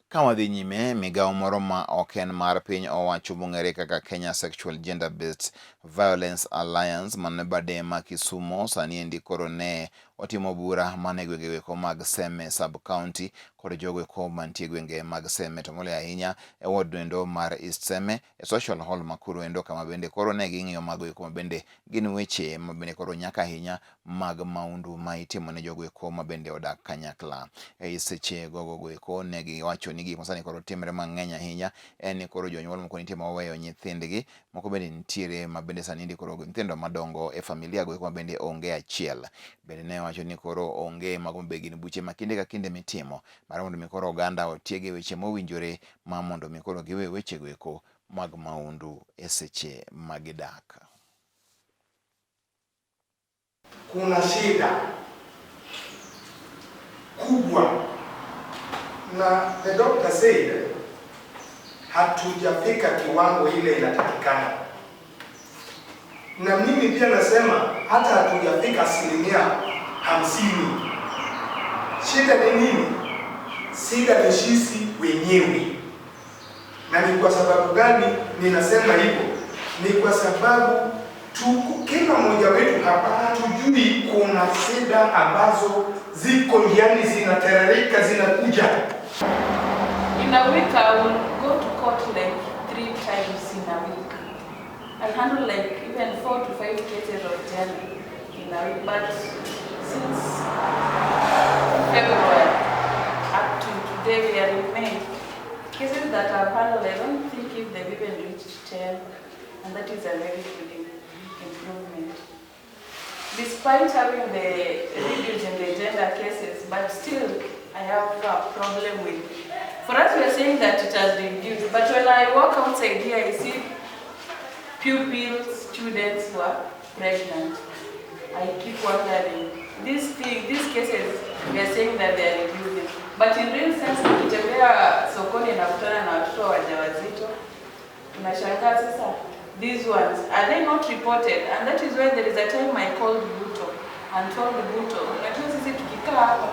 Ka wadhi nyime, migawo moro ma ok en mar piny owacho mong'ere kaka Kenya Sexual Gender Based Violence Alliance man bade ma Kisumo sani endi koro ne otimo bura mana e gwenge eko mag Seme sub county kod jogo eko mantie e gwenge mag Seme to moloyo ahinya e ward endo mar East Seme e social hall ma kuro endo kama bende koro ne ging'iyo mago eko ma bende gin weche ma bende koro nyak ahinya mag maundu ma itimo ne jogo eko ma bende odak kanyakla. E seche gogo eko ne giwacho ni gik masani koro timre mang'eny ahinya en ni koro jonyuol moko nitie ma oweyo nyithindgi, moko bende nitiere ma bende sani ndi koro nyithindo madongo e familia go eko ma bende onge achiel. Bende ne wacho ni koro onge mago ma be gin buche ma kinde ka kinde mitimo mar mondo mi koro oganda otieg e weche mowinjore ma mondo mi koro giwe weche go eko mag maundu e seche ma gidak. Kuna shida kubwa na the doctor said hatujafika kiwango ile inatakikana, na mimi pia nasema hata hatujafika 50%. Shida ni nini? Shida ni sisi wenyewe. Na ni kwa sababu gani ninasema hivyo? Ni kwa sababu tuko kila mmoja wetu hapa hatujui kuna shida ambazo ziko njiani zinaterereka zinakuja. In a week, I will go to court like three times in a week. I handle like even four to five cases of gender in a week. But since February up to today, we are in May. Cases that I've handled, I don't think if they've even reached 10, and that is a very good improvement. Despite having the reduce in the gender cases, but still I have a problem with. For us, we are saying that it has reduced, but when I walk outside here, I see pupils, students who are pregnant. I keep wondering, these thing, these cases, we are saying that they are reducing. But in real sense, nikitembea sokoni nakutana na watoto wajawazito, unashangaa sasa, these ones, are they not reported? And that is why there is a time I called Buto and told Buto, unajua sisi tukikaa hapa,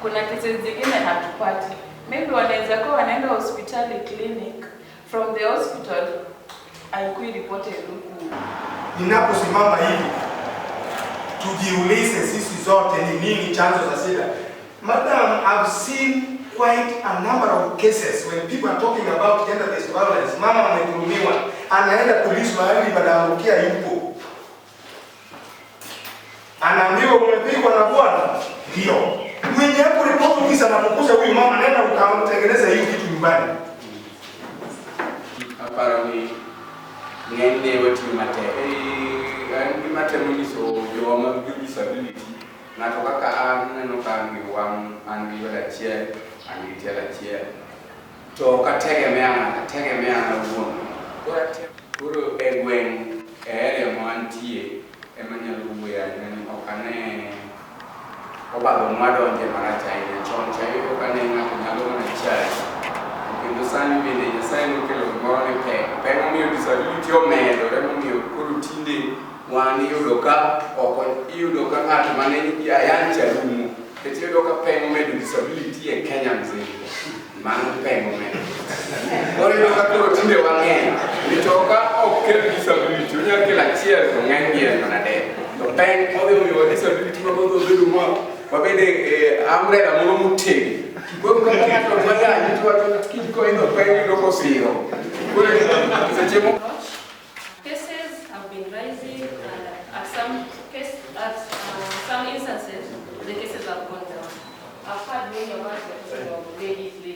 kuna cases zingine hatupati. Maybe wanaweza kuwa wanaenda hospitali clinic, from the hospital haikui reported huku. Ninaposimama hivi, tujiulize sisi zote ni nini chanzo cha shida. Madam, I've seen quite a number of cases when people are talking about gender-based violence. Mama amedhulumiwa, anaenda polisi mahali Madam Rukia yupo, anaambiwa umepigwa na bwana. Ndio mwenye hapo report office anapokuza huyu mama, nenda ukamtengeneza hiyo kitu nyumbani. Aparo ni ng'enyne watiyo matek. En gima temo nyiso jowa mag jo disability ng'ato kaka an aneno ka an gi wang' an gi lwedo achiel an gi tielo achiel to ok ategemea ng'ato ategemea an awuon. Koro e gweng' e area ma antie ema anyalo wuoye ahinya ni ok ane obadho mwadonje marach ahinya. Chon cha iyudo ka ne ng'ato nyalo mana chayi kendo sani bende Nyasaye nokelo gimoro ni pek. Pek momiyo disability omedore momiyo koro tinde wan iyudo ka oko iyudo ka ng'at mane ayany cha rumo nikech iyudo ka peng omedo disability e Kenya mzima. Mano peng omedo. Koro iyudo ka koro tinde wang'eny. Mitoka ok kel disability, onyalo kelo achiel to ng'eny gi en mana adek. To peng odhi omiyowa disability ma odhi obedo ma wabede e umbrella moro motegno. Koro kaka ng'ato dwa yanyi to wacho ni kiny koidho peng yudo kosiro. Koro seche moko Cases have been rising, and at some instances, the cases have gone down. I've had many of us talking of ladies, ladies.